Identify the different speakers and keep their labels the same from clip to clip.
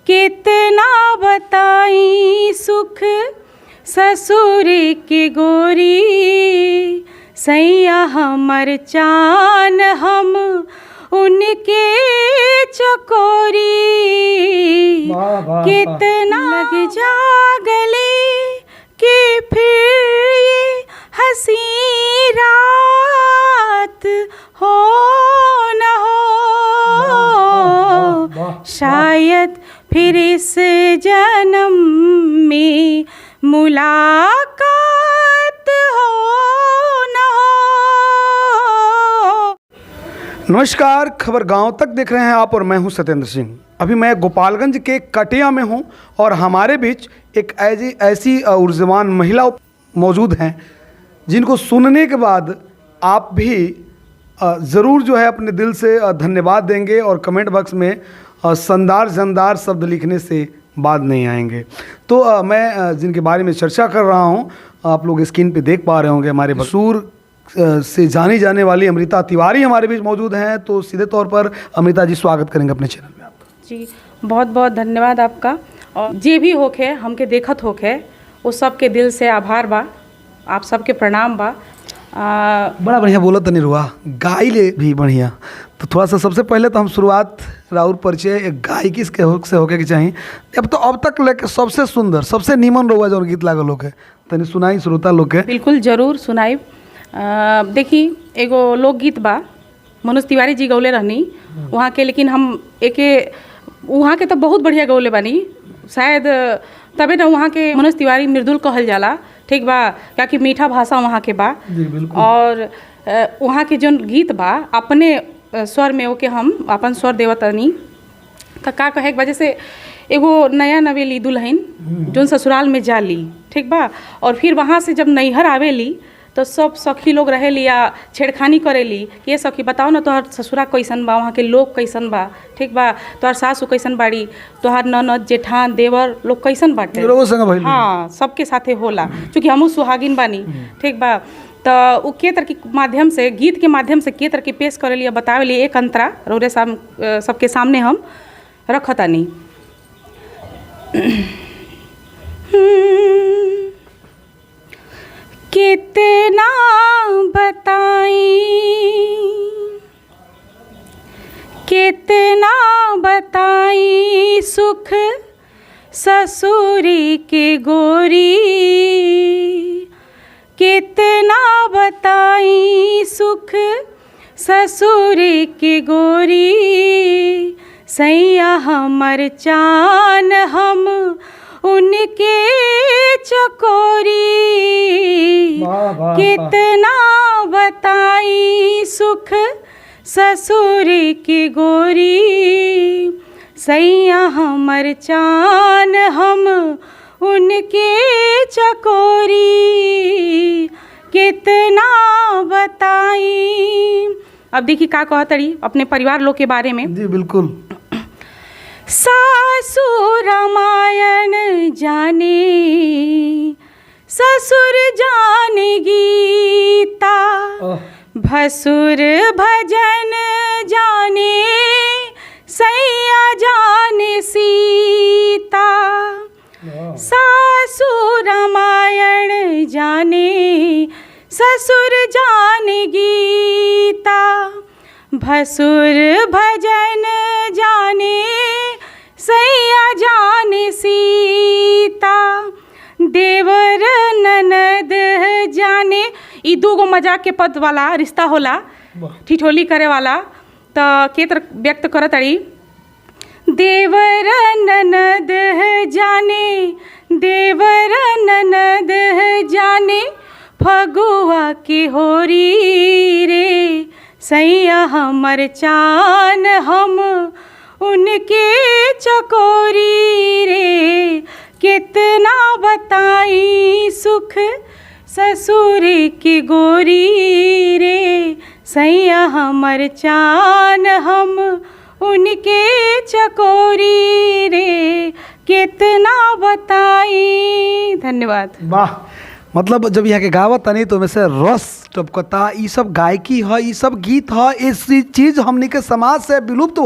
Speaker 1: कितना बताई सुख ससुर के गोरी, सैया हमर चान हम उनके चकोरी।
Speaker 2: वाह, वाह,
Speaker 1: कितना लग जा गले कि फिर ये हंसी रात हो न हो,
Speaker 2: वाह, वाह, वाह।
Speaker 1: शायद फिर इस जन्म में मुलाकात हो न हो।
Speaker 2: नमस्कार, खबर गांव तक देख रहे हैं आप और मैं हूं सत्येंद्र सिंह। अभी मैं गोपालगंज के कटिया में हूं और हमारे बीच एक ऐसी ऐसी ऊर्जावान महिला मौजूद हैं जिनको सुनने के बाद आप भी ज़रूर जो है अपने दिल से धन्यवाद देंगे और कमेंट बॉक्स में शानदार जानदार शब्द लिखने से बाद नहीं आएंगे। तो मैं जिनके बारे में चर्चा कर रहा हूँ, आप लोग स्क्रीन पे देख पा रहे होंगे, हमारे सुर से जानी जाने वाली अमृता तिवारी हमारे बीच मौजूद हैं। तो सीधे तौर पर अमृता जी, स्वागत करेंगे अपने चैनल में आपका।
Speaker 1: जी, बहुत बहुत धन्यवाद आपका। और जे भी होखे, हमके देखत होखे, वो सबके दिल से आभार बा, आप सबके प्रणाम बा।
Speaker 2: बड़ा बढ़िया बोला तनी रुआ, गाई ले भी बढ़िया। तो थोड़ा सा सबसे पहले तो हम शुरुआत राउर परिचय एक गायकी के हो से होके के चाही। अब तो अब तक लेके सबसे सुंदर, सबसे नीमन रहुआ जौन गीत लागल होके, तनी सुनाई श्रोता लोग के।
Speaker 1: बिल्कुल, जरूर सुनाई। देखी, एगो लोकगीत बा, मनोज तिवारी जी गौले रहनी वहाँ के, लेकिन हम एके वहाँ के तो बहुत बढ़िया गौले बानी, शायद तबे ना वहाँ के मनोज तिवारी मृदुल कहल जाला। ठीक बा, क्या कि मीठा भाषा वहाँ के बा।
Speaker 2: जी बिल्कुल।
Speaker 1: और वहाँ के जौन गीत बा, अपने स्वर में ओके हम अपन स्वर देवतनी। त का कहे के वजह से एगो नया नवेली दुल्हन जोन ससुराल में जाली, ठीक बा, और फिर वहाँ से जब नैहर आवेली तो सब सखी लोग रहेली या छेड़खानी करेली कि ये सखी, बताओ ना, तोहर ससुरा कैसन बा, वहाँ के लोग कैसन बा, ठीक बा, तोहर सासू कैसन बाड़ी, तोहर ननद, जेठान, देवर लोग कैसन बाटे।
Speaker 2: रउआ संगे भइल?
Speaker 1: हाँ, सबके साथे होला, चूँकि हमहूँ सुहागिन बानी, ठीक बा। त उ के तरह के माध्यम से, गीत के माध्यम से के तरह के पेश करेली या बतावेली, एक अंतरा रौरे साम सबके सामने हम रखतानी। कितना बताई, कितना बताई सुख ससुरी के गोरी, कितना बताई सुख ससुर के गोरी, सैया हमर चान हम उनके चकोरी।
Speaker 2: वाह, वाह, वाह।
Speaker 1: कितना बताई सुख ससुर की गोरी, सैया हमर चान हम उनके चकोरी। कितना बताई। अब देखिए, का कहतड़ी अपने परिवार लोग के बारे में।
Speaker 2: जी बिल्कुल।
Speaker 1: सासु रामायण जाने, ससुर जाने गीता,
Speaker 2: ओह,
Speaker 1: भसुर भजन जाने, सैया जाने सीता। सासु रामायण जाने, ससुर जाने गीता, भसुर भजन जाने, सैया जाने सीता, देवर ननद जाने। ई दूगो मजाक के पद वाला रिश्ता होला, ठिठोली करे वाला। त के तरह व्यक्त करत ताड़ी: देवर ननद जाने, देवर ननद जाने फगुआ के होरी रे, सैया हमर चान हम उनके चकोरी रे। कितना बताई सुख ससुर की गोरी रे, सैया हमर चान हम उनके चकोरी रे। कितना बताई। धन्यवाद।
Speaker 2: वाह, मतलब जब यहाँ के गावत तनी तो ओमे से रस टपकता। ई सब गायकी ह, ई सब गीत ह, इस चीज़ हमनी के समाज से विलुप्त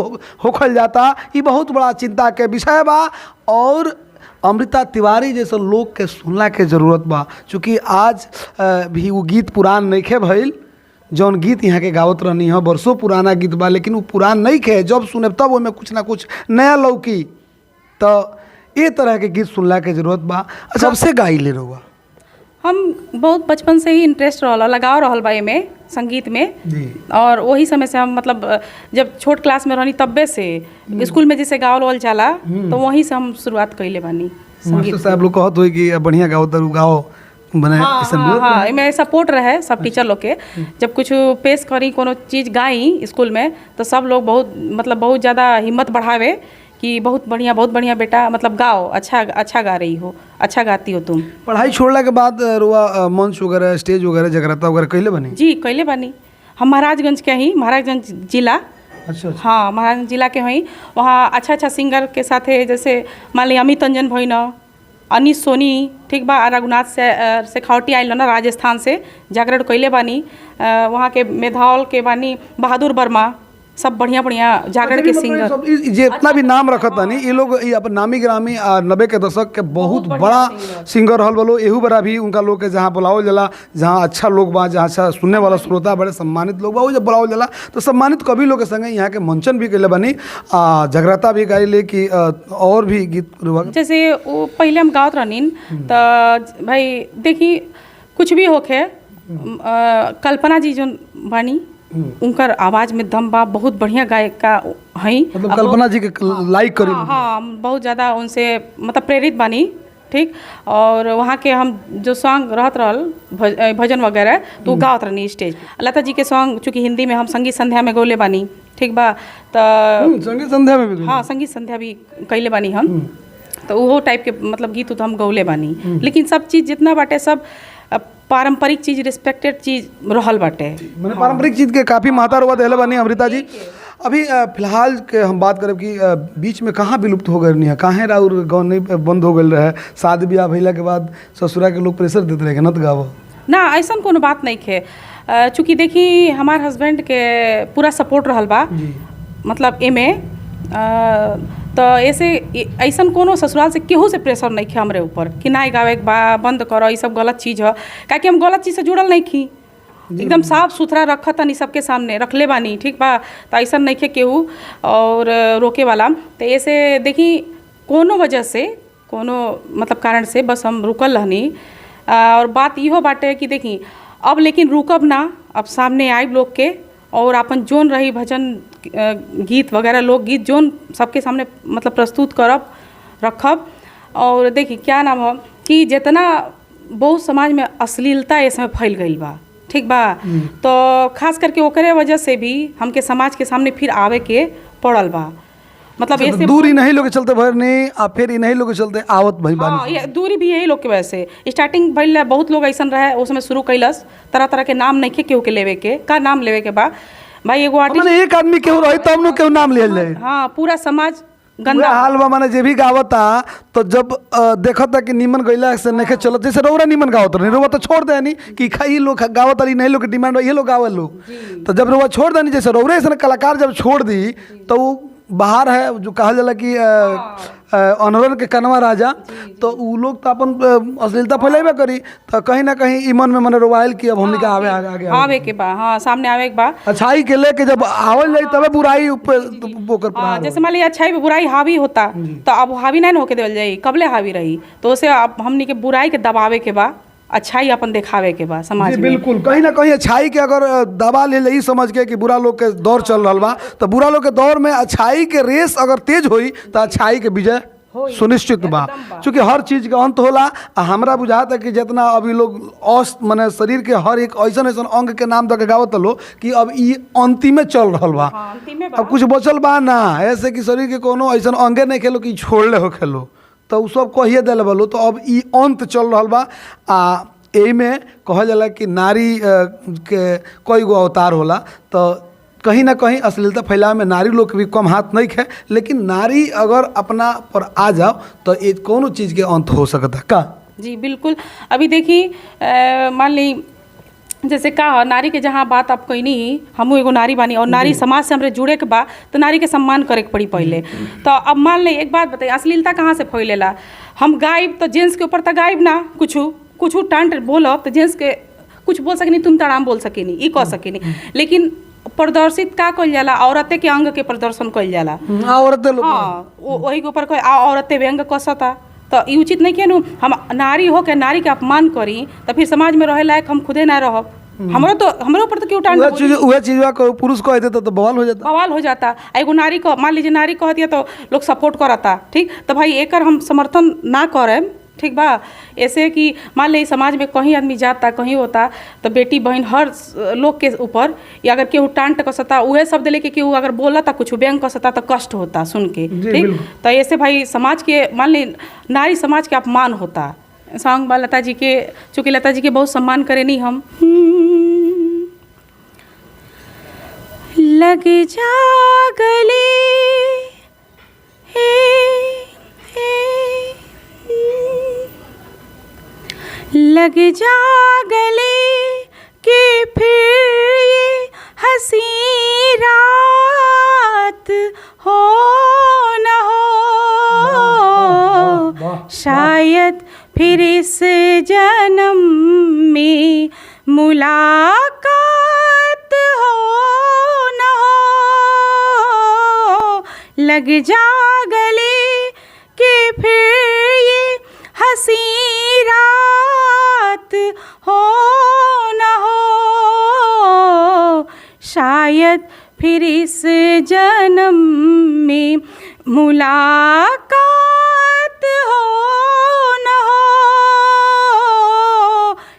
Speaker 2: होखल जाता। ई बहुत बड़ा चिंता के विषय बा और अमृता तिवारी जैसे लोग के सुनला के जरूरत बा, चूँकि आज भी वो गीत पुरान नइखे भइल। जौन गीत यहाँ के गावत रहनी है बरसों पुराना गीत बा, लेकिन वो पुरान नहीं खे, जब सुने तब ओमे कुछ ना कुछ नया लौकी। तो ये तरह के गीत सुनला के जरूरत बा। अच्छा, सबसे गाई ले रहुआ?
Speaker 1: हम बहुत बचपन से ही इंटरेस्ट रहल, लगाव रहल बा एमे संगीत में
Speaker 2: जी।
Speaker 1: और वही समय से हम मतलब जब छोट क्लास में रहनी तब्बे से स्कूल में जैसे गावल वावल जाला तो वहीं से हम शुरुआत कैले बानी संगीत।
Speaker 2: मास्टर साहब लोग कहत होई कि बढ़िया गाओ तरू गाओ बने।
Speaker 1: हाँ,
Speaker 2: ऐसा
Speaker 1: हाँ,
Speaker 2: मिलत
Speaker 1: हाँ,
Speaker 2: रहे?
Speaker 1: एमे सपोर्ट रहे सब टीचर लोग के। जब कुछ पेश करी, कोनो चीज़ गाई स्कूल में तो सब लोग बहुत मतलब बहुत ज़्यादा हिम्मत बढ़ावे कि बहुत बढ़िया बेटा, मतलब गाओ, अच्छा अच्छा गा रही हो, अच्छा गाती हो तुम।
Speaker 2: पढ़ाई छोड़ला के बाद रुआ मंच वगैरह, स्टेज वगैरह, जगराता वगैरह कैले बनी?
Speaker 1: जी, कैले बानी। हम महाराजगंज के ही, महाराजगंज जिला।
Speaker 2: अच्छा अच्छा।
Speaker 1: हाँ, महाराजगंज जिला के हई। वहाँ अच्छा अच्छा सिंगर के साथे, जैसे मान ली अमित अंजन भइन, अनिश सोनी, ठीक बा, रघुनाथ से शेखावटी आइल ना राजस्थान से, जागरण कैले बानी। वहाँ के मेधावल के बानी बहादुर वर्मा, सब बढ़िया बढ़िया जागरण के
Speaker 2: मतलब
Speaker 1: सिंगर।
Speaker 2: सब जितना भी नाम रखत तानी ये लोग, ये अपन नामी ग्रामी आ 90 के दशक के बहुत बड़ा सिंगर रहल बलो। एहू बड़ा भी उनका लोग के जहाँ बुलावल जाला, जहाँ अच्छा लोग बा, जहाँ अच्छा सुनने वाला श्रोता, बड़े सम्मानित लोग बा, वो जब बुलावल जाला तो सम्मानित कवि लोग के संगे यहाँ के मंचन भी कैले बनी आ जगराता भी गाइले कि और भी गीत
Speaker 1: जैसे वो पहले हम गावत रहनीन तो भाई देखी कुछ भी होखे, कल्पना जी जो बानी उनकर आवाज़ में दम बा, बहुत बढ़िया गायिका हई।
Speaker 2: मतलब कल्पना जी के लाइक करी?
Speaker 1: हाँ हाँ, हम बहुत ज़्यादा उनसे मतलब प्रेरित बानी, ठीक। और वहाँ के हम जो सॉन्ग रहत रहल भजन वगैरह तो वो गावत रहनी स्टेज। लता जी के सॉन्ग चूँकि हिंदी में हम संगीत संध्या में गौले बानी, ठीक बा, तो
Speaker 2: संगीत संध्या में भी?
Speaker 1: हाँ, संगीत संध्या भी कैले बानी हम, तो उहो टाइप के मतलब गीत उत हम गौले बानी। लेकिन सब चीज़ जितना बाटे सब पारंपरिक चीज़, रिस्पेक्टेड चीज़ रहल बाटे।
Speaker 2: मैंने पारंपरिक चीज़ के काफ़ी महत्व रुआ देले बानी अमृता जी। अभी फिलहाल के हम बात करब कि बीच में कहाँ विलुप्त हो गए है, काहे राउर गाँव नहीं बंद हो गए रहे? शादी ब्याह भइला के बाद ससुरा के लोग प्रेशर देते रहे कि नत गावो?
Speaker 1: ना, ऐसा कोनो बात नहीं खे। चूँकि देखी हमार हस्बैंड के पूरा सपोर्ट रहल बा मतलब एमे, तो ऐसे ऐसन कोनो ससुराल से केहू से प्रेशर नहीं खे हमरे ऊपर कि ना गावे के बा, बंद करो, ई सब गलत चीज़ है। काहे हम गलत चीज़ से जुड़ल नहीं खी, एकदम साफ सुथरा रखत तनी, सबके सामने रखले बानी, ठीक बा। तो ऐसन नहीं खे केहू और रोके वाला। तो ऐसे देखी कोनो वजह से, कोनो मतलब कारण से बस हम रुकल रहनी। और बात इहो बाटे कि देखी अब लेकिन रुकब ना, अब सामने आइब लोग के और अपन जोन रही भजन गीत वगैरह लोकगीत जोन सबके सामने मतलब प्रस्तुत करब, रखब। और देखी क्या नाम हो कि जितना बहुत समाज में अश्लीलता इस समय फैल गई बा, ठीक बा, तो खास करके ओकरे वजह से भी हमके समाज के सामने फिर आवे के पड़ल बा। मतलब
Speaker 2: अच्छा, तो
Speaker 1: ऐसे
Speaker 2: दूरी नहीं लोग के चलते भरनी आ फिर इन्हीं लोग के चलते आवत भई बानी।
Speaker 1: हाँ, ये दूरी भी यही लोग के वजह से स्टार्टिंग भइल। बहुत लोग ऐसन रहे उस समय शुरू कैलस, तरह तरह के नाम नहीं के केहू के लेवे के, का नाम लेवे के बा भाई एगो आर्टिस्ट।
Speaker 2: माने एक आदमी केहू रही तब नु केहू नाम लियल जाए।
Speaker 1: हाँ, पूरा समाज
Speaker 2: पूरा
Speaker 1: गंदा
Speaker 2: हाल बा। माने जे भी गावता तो जब देखता कि नीमन गइला से नइखे चलत, जैसे रउरा नीमन गावत रही, रउआ तो छोड़ देनी कि ई लोग गावत रही, नहीं लोग के डिमांड बा, ये लोग गावल लोग, तो जब रउआ छोड़ देनी, जैसे रउरे ऐसन कलाकार जब छोड़ दी तो वो बाहर है जो कहल जाला कि अनरन के कनवा राजा, तो उ लोग तो अपन अश्लीलता फैलेबे करी। तो कहीं ना कहीं ई मन में मने रोवाइल कि अब हमनी के आवे आगे आगे
Speaker 1: आवे के बा, हाँ सामने आवे के बा।
Speaker 2: अच्छाई के लेके जब आवल जाई तबे बुराई ऊपर ओकर
Speaker 1: हाँ,
Speaker 2: प्रहार।
Speaker 1: जैसे मान लीजिए अच्छाई पे बुराई हावी होता तो अब हावी नहीं न होके देवल जाई, कबले हावी रही, तो उसे अब हमनी के बुराई के दबावे के बा, अच्छाई अपन दिखावे के बा समाज
Speaker 2: जी
Speaker 1: में।
Speaker 2: बिल्कुल, कहीं ना कहीं अच्छाई के अगर दबा ले ई समझ के कि बुरा लोग के दौर चल रहा बा, तो बुरा लोग के दौर में अच्छाई के रेस अगर तेज होई तो अच्छाई के विजय सुनिश्चित बा। चूँकि हर चीज़ के अंत होला आ हमरा बुझाता कि जितना अभी लोग औस माने शरीर के हर एक ऐसन ऐसन अंग के नाम दऽ के गावत लो कि अब ई अंतिमे चल रहल बा।
Speaker 1: हाँ, अंतिमे बा।
Speaker 2: अब कुछ बचल बा ना ऐसे कि शरीर के कोनो ऐसन अंगे नहीं खेलो कि छोड़ले हो खेलो, तो उ सब कहिए दिले बलो, तो अब ई अंत चल रहल बा। आ एहिमे कहल जाला कि नारी के कई गो अवतार होला, तो कहीं ना कहीं अश्लीलता फैलावे में नारी लोग के भी कम हाथ नहीं है, लेकिन नारी अगर अपना पर आ जाओ तो ये कोनो चीज़ के अंत हो सकता का।
Speaker 1: जी बिल्कुल। अभी देखी, मान ली जैसे का ह, नारी के जहाँ बात आप कहनी, हमहूँ एगो नारी बानी और नारी समाज से हमरे जुड़े के बा, तो नारी के सम्मान करे के पड़ी पहले। तो अब मान ली एक बात बताइए, अश्लीलता कहाँ से फैलेला? हम गायब तो जेंट्स के ऊपर तो गायब ना, कुछ कुछ टांट बोलब तो जेंट्स के कुछ बोल सकेनी, तुम तड़ाम बोल सकेनी, ई कह सकेनी, लेकिन प्रदर्शित का कइल जाला? औरते के अंग के प्रदर्शन कइल जाला।
Speaker 2: औरत लोग।
Speaker 1: हाँ, वही के ऊपर कोई आ औरते व्यंग कसता, तो ई उचित नहीं के नु। हम नारी हो के नारी के अपमान करी तो फिर समाज में रहे लायक हम खुदे ना रहब। हमरो तो हमरो ऊपर तो क्यों टांट
Speaker 2: वह चीज, वह चीज को पुरुष कह देता तो बवाल हो जाता।
Speaker 1: बवाल हो जाता। आ एगो नारी को मान लीजिए नारी कहती है तो लोग सपोर्ट करता, ठीक? तो भाई एकर हम समर्थन ना करें, ठीक बा? ऐसे कि मान ली समाज में कहीं आदमी जाता, कहीं होता, तो बेटी बहन हर लोग के ऊपर या अगर केहू टांट कसता, उहे शब्द लेके केहू अगर बोलता, कुछ व्यंग कसता, तो कष्ट होता सुन के। ठीक? तो ऐसे भाई समाज के मान ली नारी समाज के अपमान होता। सॉन्ग बा लता जी के, चूँकि लता जी के बहुत सम्मान करेनी हम। लग जा गले, हे हे, लग जा गले के फिर ये हंसी रात हो न हो, शायद फिर इस जन्म में मुलाकात हो न हो। लग जा गले के फिर ये हंसी रात हो न हो, शायद फिर इस जन्म में मुलाकात हो न हो।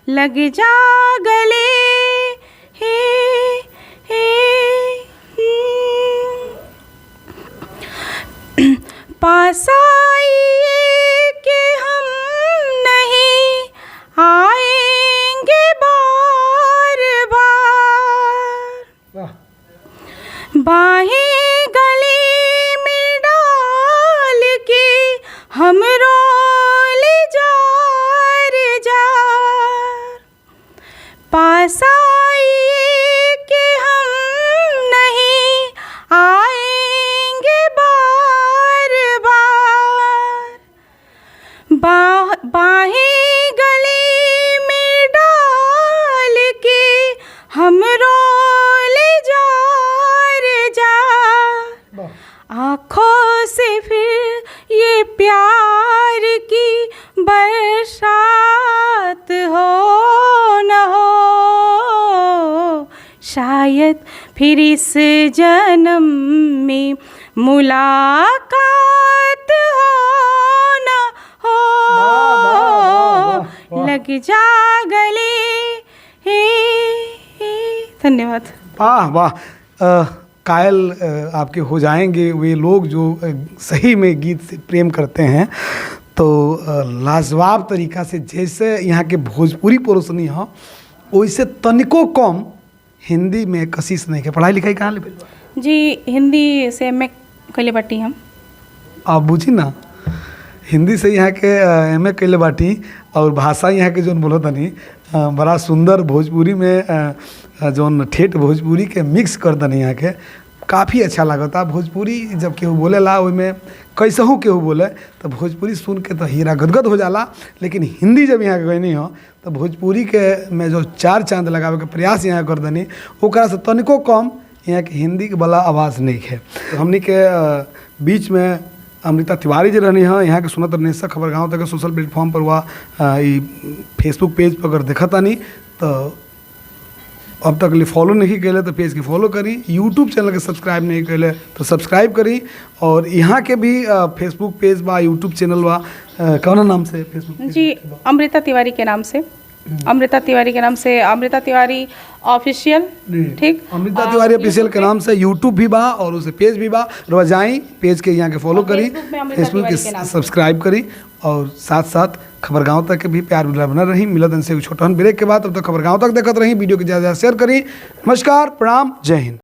Speaker 1: लग जा गले, हे हे। पास आइए कि हम नहीं आएंगे बार बार, बाहें गले में डाल के हम रोले जार जार। पास आइए कि हम नहीं आएंगे बार बार, बाहें गले में डाल के हम रोले जार जार। आँखों से फिर ये प्यार की बरसात हो न हो, शायद फिर इस जन्म में मुलाकात हो न हो। लग जा गले, हे हे। धन्यवाद।
Speaker 2: वाह वाह। कायल आपके हो जाएंगे वे लोग जो सही में गीत से प्रेम करते हैं। तो लाजवाब तरीका से जैसे यहाँ के भोजपुरी परोसनी हो, वैसे तनिको कम हिंदी में कशिश नहीं के। पढ़ाई लिखाई कहाँ ले भेल बा?
Speaker 1: जी, हिंदी से एम ए कैले बाटी हम।
Speaker 2: आप बुझी ना, हिंदी से यहाँ के एम ए कैले बाटी और भाषा यहाँ के जौन बोलत तनी, बड़ा सुंदर भोजपुरी में, जौन ठेठ भोजपुरी के मिक्स कर दनी, यहाँ के काफ़ी अच्छा लागता। भोजपुरी जब केहू बोलेला, ओहिमे कैसहू केहू बोले तो भोजपुरी सुन के तो हीरा गदगद हो जाला, लेकिन हिंदी जब यहाँ के गईनी हो तो भोजपुरी के में जो चार चांद लगावे के प्रयास यहाँ कर दनी, ओकरा से तनिको कम यहाँ के हिंदी वाला आवाज़ नहीं है। तो हमनी के बीच में अमृता तिवारी जी रहनी है। यहाँ के सुनत रहनी से खबर गाँव तक सोशल प्लेटफॉर्म पर हुआ, ई फेसबुक पेज पर अगर देखतानी तो अब तक ले फॉलो नहीं कैले तो पेज के फॉलो करी, यूट्यूब चैनल के सब्सक्राइब नहीं कैले तो सब्सक्राइब करी और यहाँ के भी फेसबुक पेज बा, यूट्यूब चैनल बा, कौन नाम से फेसबुक पेज?
Speaker 1: जी, अमृता तिवारी के नाम से, अमृता तिवारी के नाम से, अमृता तिवारी ऑफिशियल। ठीक।
Speaker 2: अमृता तिवारी ऑफिशियल के नाम से यूट्यूब भी बा और उसे पेज भी बा। रोज जाई पेज के यहाँ के फॉलो
Speaker 1: और
Speaker 2: करी,
Speaker 1: फेसबुक में अमृता
Speaker 2: फेसबुक के
Speaker 1: तिवारी के नाम से।
Speaker 2: सब्सक्राइब करी और साथ साथ खबर गाँव तक के भी प्यार दुलार बना रही। मिलत से छोटन ब्रेक के बाद, तब तक खबर गाँव तक देखत रही, वीडियो के ज़्यादा शेयर करी। नमस्कार, प्रणाम, जय हिंद।